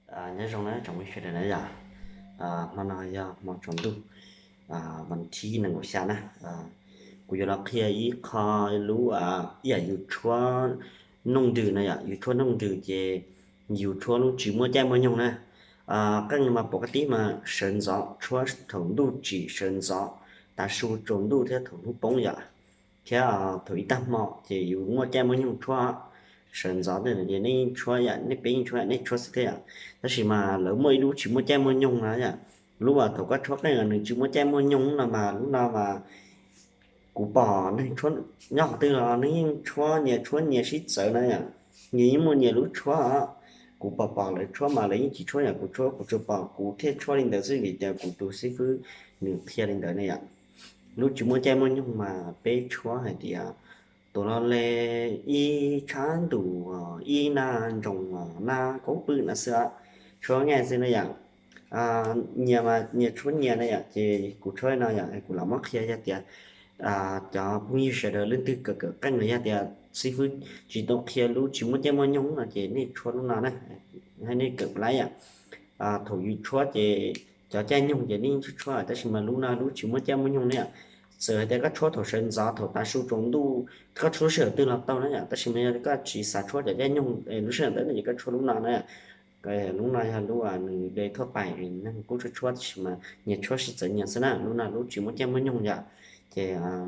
Nyob zoo na tsoom phooj ywg sawv daws na yom. Hmo no yog hmo tsaus ntuj, vas thib nees nkaum xya na. Kuv yuav los qhia ib qho lub, ib yam yus tshuab nooj ntws na yom, yus tshuab nooj ntws ces yus tshuab lub tsis muaj caij muaj nyoog na. Qeej no mas pom qab tib mas sawv ntxov tshuab thaum ntuj tsim sawv ntxov, tav su tsaus ntuj thiab thaum hnub poob yom, thiab thaum ib tag hmo ces yus muaj caij muaj nyoog tshuab. Sawv ntxov tej no ces nej yeej tshuab yom, nej peb yeej tshuab, nej tshuab xwb thiab yom. Tab sis mas lawv muaj ib lub tsis muaj caij muaj nyoog na yom. Lub uas thaum koj tshuab qeej nws tsis muaj caij muaj nyoog no mas lub no mas kuv pom neeg tshuab nyob qhov twg los neeg yeej tshuab nyias tshuab nyias sib txawv na yom. Nyias yeej muaj nyias lub tshuab os. Kuv pom pom lawv tshuab mas lawv yeej tsis tshuab yom, kuv tshuab kuv tsuas pom kuv thiaj tshuab li ntawd xwb vim tias kuv tus xib fwb nws qhia li ntawd ne yom. Lub tsis muaj caij muaj nyoog mas peb tshuab hais tias tus lo le ib tshav ntuj ib nag nroos nag kaub pw no xwb. Tshuab nyias xwb na yom. Nyias mas nyias tshuab nyias na yom, ces kuv tshuab no yom, kuv lam muab qhia yog tias cov phooj ywg sawv daws leej twg kawm kawm qeej los yog tias xib fwb tsis tau qhia lub tsis muaj caij muaj nyoog no ces nej tshuab lub no na, nej kawm laib yom. Thaum yus tshuab ces cov caij nyoog ces nej tshuab tshuab, tab sis mas lub no lub tsis muaj caij muaj nyoog na yom. Txawm hais tias koj tshuab thaum sawv ntxov thaum tav su tsaus ntuj, koj tshuab sij hawm twg los tau na yom, tab sis mas yog koj tsis xav tshuab cov caij nyoog lub sij hawm ntawd no ces koj tshuab lub no na yom. Lub no yog lub nws de thuaj pais, neeg kuj tshuab tshuab tab sis mas nyias tshuab sib txawv nyias xwb na, lub no lub tsis muaj caij muaj nyoog yom. Ces kuv rov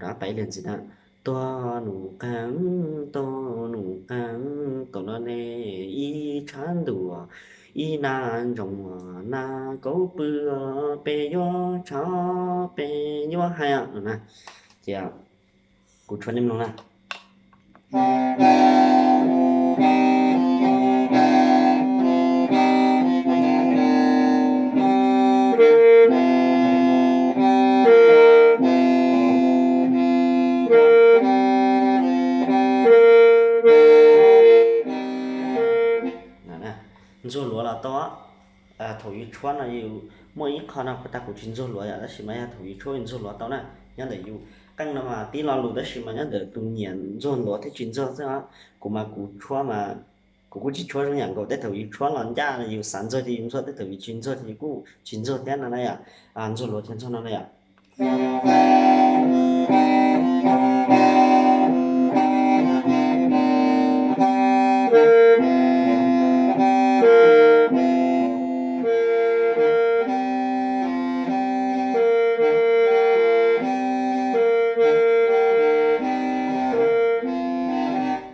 qab pais ib lwm ntxiv na. Tuag num qeej, tuag num qeej, tus lo le ib tshav ntuj ib nag nroos nag kaub pw, peb yuav tshuab peb yuav hais no na. Ces kuv tshuab nej mloog na. Ntxuag luav los tau. Thaum yus tshuab no yus muaj ib qho no puas tas kuv tsis ntxuag luav yom, tab sis mas yog thaum yus tshuab yus ntxuag luav tau na. Nyob ntawm yus qeej no mas tib lo lus tab sis mas nyob ntawm tus nyiam ntxuag luav thiab tsis ntxuag xwb os. Kuv mas kuv tshuab mas kuv kuj tsis tshuab zoo yam nkaus, tej thaum yus tshuab los ncaj yus xav ntxuag ces yus ntxuag, tej thaum yus tsis ntxuag ces yus kuj tsis ntxuag thiab no na yom. Ntxuag luav thiab ntxuag no na yom.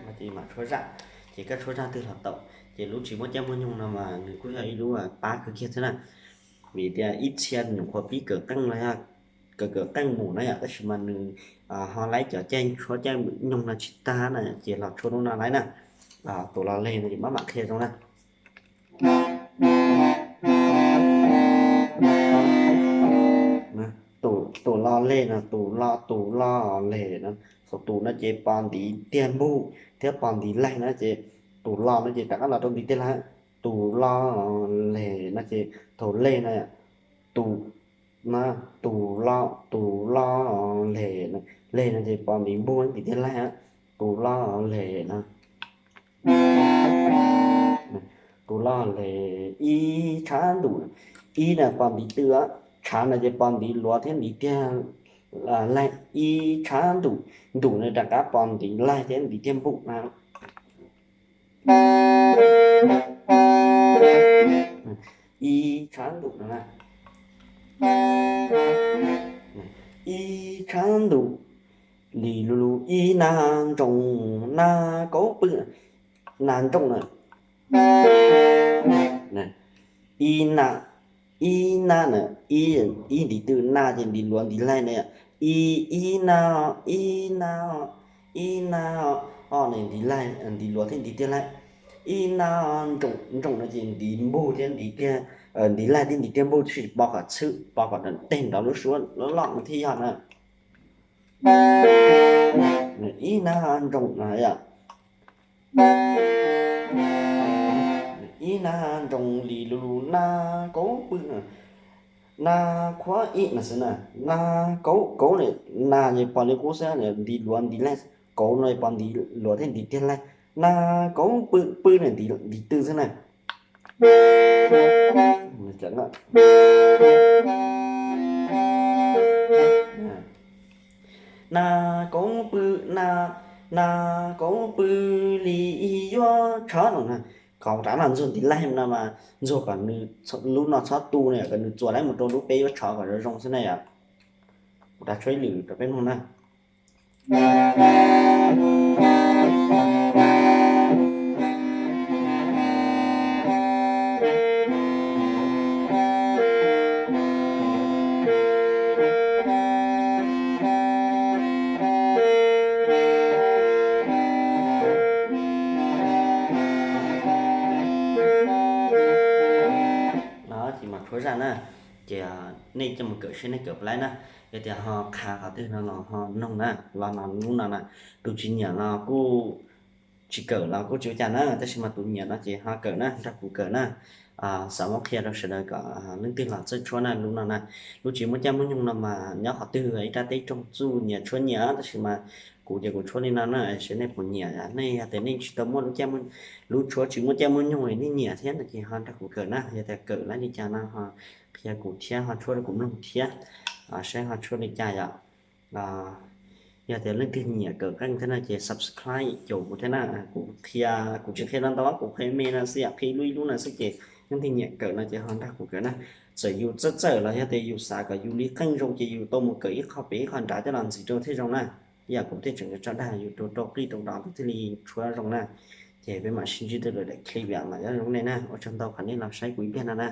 Mas ces mam tshuab zaj, ces koj tshuab zaj twg los tau. Ces lub tsis muaj caij muaj nyoog no mas nws kuj yog ib lub pab kawg kiag thiab na. Vim tias ib txhia nyuam qhuav pib kawm qeej los yog kawm kawm qeej mus na yom, tab sis mas nws ho laib cov caij tshuab caij nyoog no tsis tag na, ces los tshuab lub no laib na. Tus lo le no ces maj mam qhia zoo na. Tus lo le no, tus lo, tus lo le no, thaum tus no ces pos ntiv tiag npug thiab pos ntiv laig na, ces tus lo no ces rov qab los rau ntiv tiag laig. Tus lo le no ces thaum le no, tus, tus lo, tus lo le, le no ces pos ntiv npug ntiv tiag laig, tus lo le no. Tus lo le ib tshav ntuj, ib no pos ntiv tw, tshav no ces pos ntiv luav thiab ntiv tiag laig, ib tshav ntuj, ntuj no rov qab pos ntiv laig thiab ntiv tiag npug na. Ib tshav ntuj no na. Ib tshav ntuj, li lu lu ib nag nroos nag kaub pw, nag nroos na. Ib nag, ib nag na, ib, ib ntiv tw, nag ces ntiv luav ntiv laig na. Ib, ib nag, ib nag, ib nag, o ne ntiv laig, ntiv luav thiab ntiv tiag laig. Ib nag nroos, nroos no ces ntiv npug thiab ntiv tiag, ntiv laig thiab ntiv tiag npug, tab sis pos kom txhwb, pos kom teg nrov lub suab loj loj no thiaj yog na. Ib nag nroos no yom. Ib nag nroos li lu lu nag kaub pw, nag qhuav ib no xwb na. Nag kaub, kaub ne, nag ces pos li qub xwb, ntiv luav ntiv laig, kaub no pos ntiv luav thiab ntiv tiag laig. Nag kaub pw, pw ne ntiv tw xwb na. Na koob pw, na, na koob pw li yuav tshov no na. Kom rov los ntxuag ntiv laig no mas ntxuag kom nws, lub no txhob tu na yom, kom nws txuas laib mus rau lub peb yuav tshov kom zoo zoo xwb na yom. Kuv rov tshuab ib lwm rau peb mloog na. No ces mam tshuab zaj na, ces nej coj mus kawm seb nej kawm puas laib na. Yog tias ho qha qhov twg no los ho noog na, los no lub no na, tus tsis nyiam los kuj, tsis kawm los kuj tsis ua cas na, tab sis mas tus nyiam no ces ho kawm na, nrog kuv kawm na. Xav muab qhia rau sawv daws kom leej twg los txawj tshuab na, lub no na, lub tsis muaj caij muaj nyoog no mas nyob qhov twg ib rab teb roog txuj nyias tshuab nyias, tab sis mas kuv ces kuv tshuab li no na, seb nej puas nyiam. Nej yog tias nej tsis tau muaj lub caij, lub tshuab tsis muaj caij muaj nyoog nej nyiam thiab no ces ho nrog kuv kawm na. Yog tias kawm laib li cas no ho qhia kuv thiab ho tshuab rau kuv mloog thiab, saib ho tshuab li cas yom. Yog tias leej twg nyiam kawm qeej thiab no ces subscribe caum kuv thiab na. Kuv qhia, kuv tsis qhia ntau ntau, kuv qhia me no xwb yom, qhia ib lub ib lub no xwb ces leej twg nyiam kawm no ces ho nrog kuv kawm na. Txawm yus txawj txawj los yog tias yus xav kom yus li qeej zoo ces yus tau mus kawm ib qho pem ib qho nrad coj los ntxiv rau thiaj zoo na. Ib yam kuv thiaj tseem tso dag yus rau rau qij rau nrad thiaj li tshuab zoo na. Ces peb mam sib ntsib dua lwm daim clip los nyob zoo nej na, ua tsaug ntau qhov nej los saib kuv ib pliag no na.